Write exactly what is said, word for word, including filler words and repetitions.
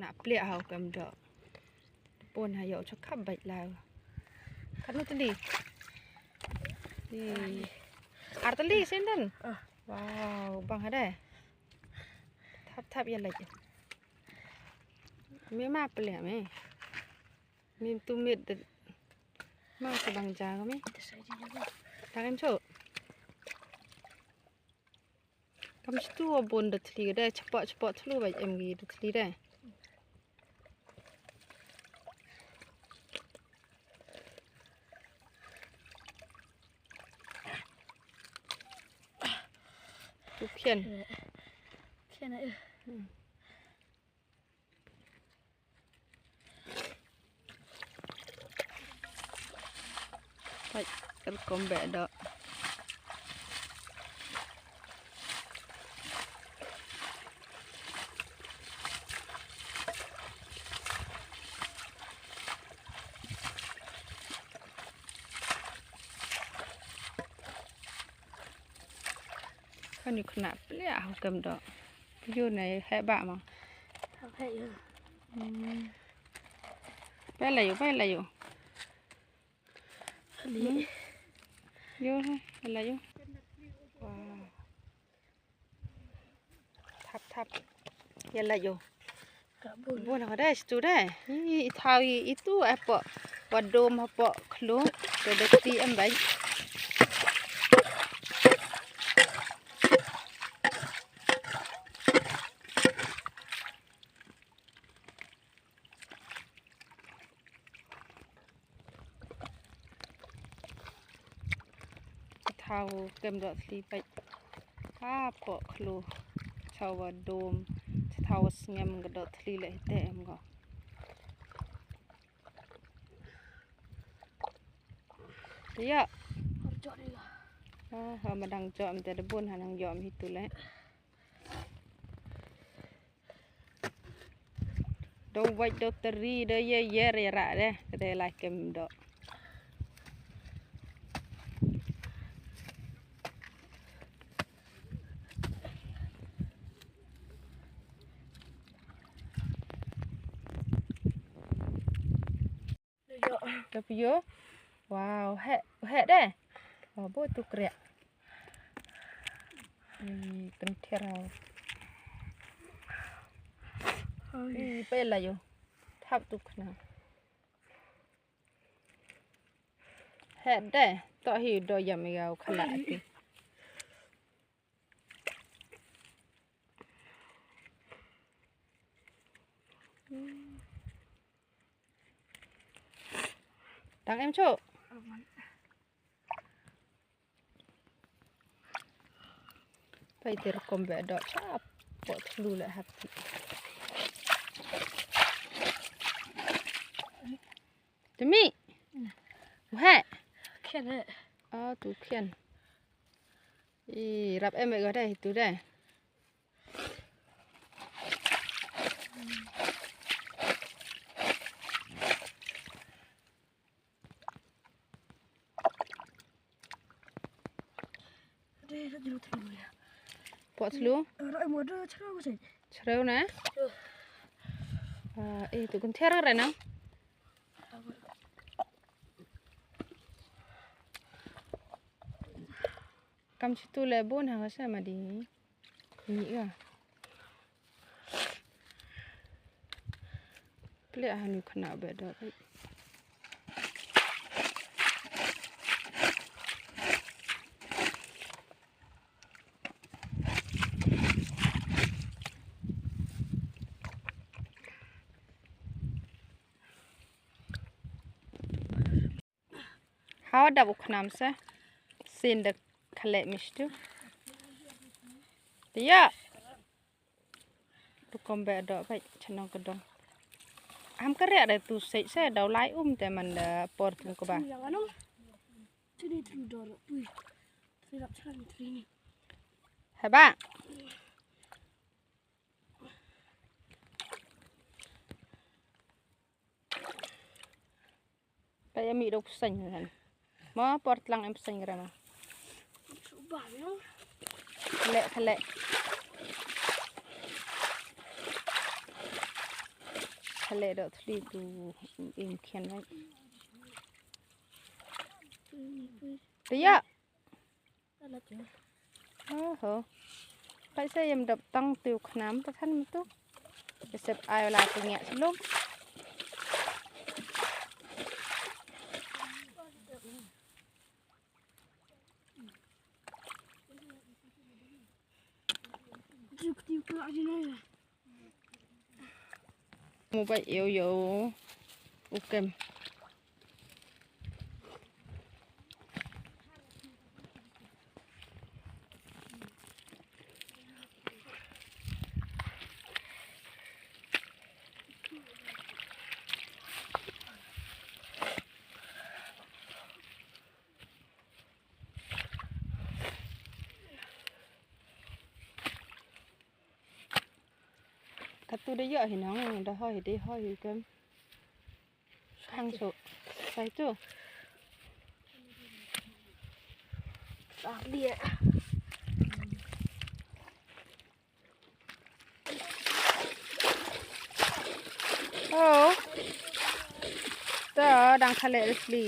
Na pliah ha u kem doh. Pun ha yoh chakap bait lai. Katnu tylli? Ni. Ar tylli sien dan? Ah. Wow, bang ha de. Thap thap ya lait. Me ma pliah me. Me tu mit de. Ma ka bang ja ka me. Tang em cho. Kam chitu wa bun da thli de, chapoh chapoh thlu wa em gi da thli de. Tu khian. Khian ai. Hmm. Pait, ka rukom beh doh. Kani khynnah pliah ha u kem doh. Yoo ne heh bha mo. Heh yoo. Hmm. Pait la yoo, pait la yoo. Kani. Hmm. Yoo, pait la yoo. Wow. Thap thap. Ya la yoo. Ka bun. Bun ha de, stu de. I, i thaw i, i tu, eh, poh. Wa dom ha poh khlu. Te de ti em bai. Thaw kem doh thli pait. Ha poh khlu. Chawa dom. Thaw sngem ka doh thli le hite em ko. Te ya. Oh, ha ma dang jom te de bun ha nang jom hi tu le. Do wait do teri do ye ye re ra de, de lai kem doh. Ka pio. Wow, heh, heh de. Wow, bo tu kriah. Ih, kynthir hau. Ih, pait la yoo. Thap tu khna. Heh de, toh hi do yam yau khala ati. Tang em cho. Pait te rukom beh doh chapoh thlu le hap ti. Temi. Waheh. Khian he. Ah, tu khian. I, rap em e ko de, tu de. Poh thlu? Chreu na? Ah, eh, tu kynthir re na. Kam chitu le bun ha ka sa ma di. Ni ya. Pliah ha nu khynnah beh doh. Hawa dap u khnam se. Sin da khaleh mistu. Tiya. Rukom beh doh bait chanong ka dong. Ham ka riak da tu seit se daw lai um te man da por tum ka ba. Haba. Ka ya mi dok pseng kan. Ma por tlang em pseng rama. Khaleh, khaleh. Khale do thli tu im khian wai. Te ya. Oho. Pai se yam dap tang tu khnam ta than tu. Ke sep ai la tu ngiak slum. Mu bai yow yow. U kem. Katu da yoh hi nong, da hoi hi, da hoi hi kem. Hang so. Sai tu. Ah, dia. Oh. Ta dang khale sli.